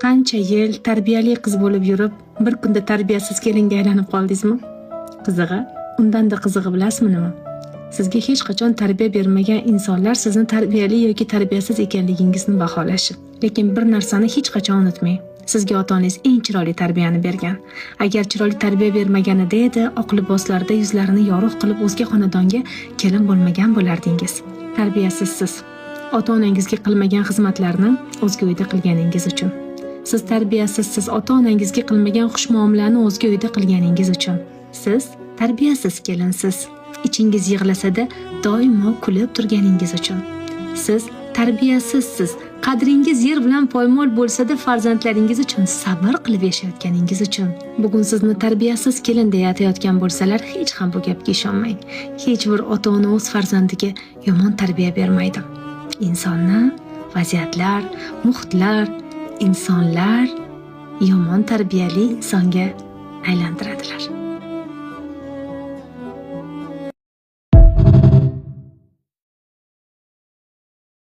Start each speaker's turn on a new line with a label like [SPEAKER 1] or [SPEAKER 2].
[SPEAKER 1] Qancha yil tarbiyali qiz bo'lib yurib, bir kunda tarbiyasiz kelinga aylanib qoldingizmi? Qizig'i, undanda qizig'i bilasizmi nima? Sizga hech qachon tarbiya bermagan insonlar sizni tarbiyali yoki tarbiyasiz ekanligingizni baholashi. Lekin bir narsani hech qachon unutmang. Sizga ota-onangiz eng chiroyli tarbiyani bergan. Agar chiroyli tarbiya bermaganida edi, oq liboslarda yuzlarini yorug' qilib o'zga xonadonga kelin bo'lmagan bo'lardingiz. Tarbiyasizsiz. Ota-onangizga qilmagan xizmatlarni o'zga uyda qilganingiz uchun. Siz tarbiyasizsiz, ota-onangizga qilmagan xushmuomalani o'zga uyda qilganingiz uchun. Siz tarbiyasiz kelinsiz. Ichingiz yig'lasa-da doimo kulib turganingiz uchun. Siz tarbiyasizsiz. Qadringiz yer bilan poymol bo'lsa-da farzandlaringiz uchun sabr qilib yashayotganingiz uchun. Bugun sizni tarbiyasiz kelin deya aytayotgan bo'lsalar, hech ham bu gapga ishonmang. Hech bir ota-ona o'z farzandiga yomon tarbiya bermaydi. Insonni vaziyatlar, muhitlar, insonlar yomon tarbiyali insonga aylantiradilar.